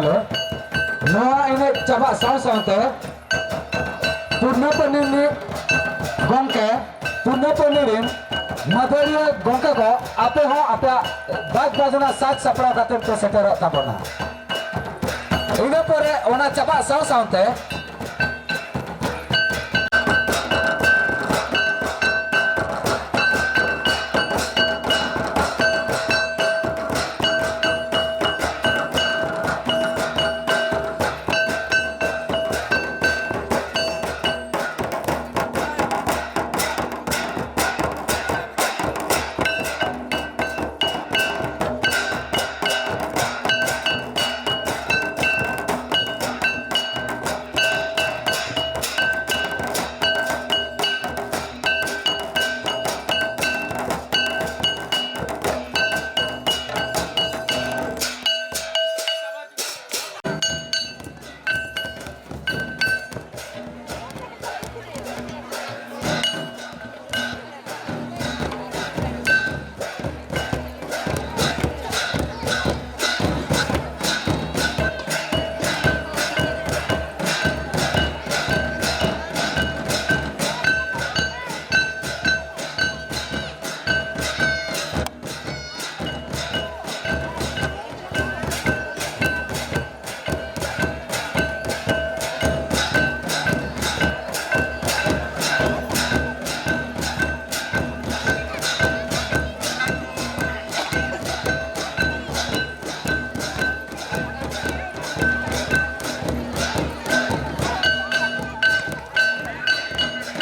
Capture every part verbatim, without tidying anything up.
ᱱᱚᱣᱟ ᱮᱱᱮᱡ ᱪᱟᱵᱟᱜ ᱥᱟᱶ ᱥᱟᱶᱛᱮ ᱯᱩᱨᱱᱟᱯᱟᱱᱤ ᱨᱤᱱ ᱜᱚᱢᱠᱮ, ᱯᱩᱨᱱᱟᱯᱟᱱᱤ ᱨᱤᱱ ᱢᱟᱹᱫᱟᱹᱲᱤᱭᱟᱹ ᱜᱚᱢᱠᱮ ᱠᱚ, ᱟᱯᱮ ᱦᱚᱸ ᱟᱯᱮᱭᱟᱜ ᱵᱟᱡᱽ ᱵᱟᱡᱽᱱᱟ ᱥᱟᱡᱽ ᱥᱟᱯᱲᱟᱣ ᱠᱟᱛᱮ ᱯᱮ ᱥᱮᱴᱮᱨᱚᱜ ᱛᱟᱵᱚᱱᱟ᱾ ᱤᱱᱟᱹ ᱯᱚᱨᱮ ᱚᱱᱟ ᱪᱟᱵᱟᱜ ᱥᱟᱶ ᱥᱟᱶᱛᱮ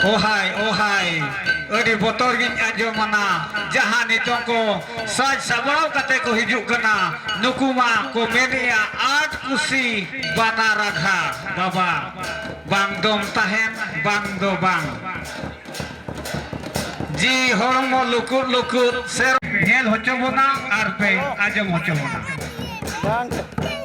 ᱳᱦᱟᱭ, ᱳᱦᱟᱭ, ᱟᱹᱰᱤ ᱵᱚᱛᱚᱨ ᱜᱤᱧ ᱟᱸᱡᱚᱢ ᱟᱱᱟ᱾ ᱡᱟᱦᱟᱸ ᱱᱤᱛᱚᱝ ᱠᱚ ᱥᱟᱡᱽ ᱥᱟᱯᱲᱟᱣ ᱠᱟᱛᱮ ᱠᱚ ᱦᱤᱡᱩᱜ ᱠᱟᱱᱟ, ᱱᱩᱠᱩ ᱢᱟ ᱠᱚ ᱢᱮᱱᱮᱜᱼᱟ, "ᱟᱴ ᱠᱩᱥᱤ ᱵᱟᱱᱟ ᱨᱟᱜᱷᱟ ᱵᱟᱵᱟ, ᱵᱟᱝ ᱫᱚᱢ ᱛᱟᱦᱮᱱ, ᱵᱟᱝ ᱫᱚ ᱵᱟᱝ᱾" ᱡᱤᱣᱤ ᱦᱚᱲᱢᱚ ᱞᱩᱠᱩᱫ ᱞᱩᱠᱩᱫ ᱥᱮᱨ ᱧᱮᱞ ᱦᱚᱪᱚ ᱵᱚᱱᱟ ᱟᱨ ᱯᱮ ᱟᱸᱡᱚᱢ ᱦᱚᱪᱚ ᱵᱚᱱᱟ᱾ ᱵᱟᱝ᱾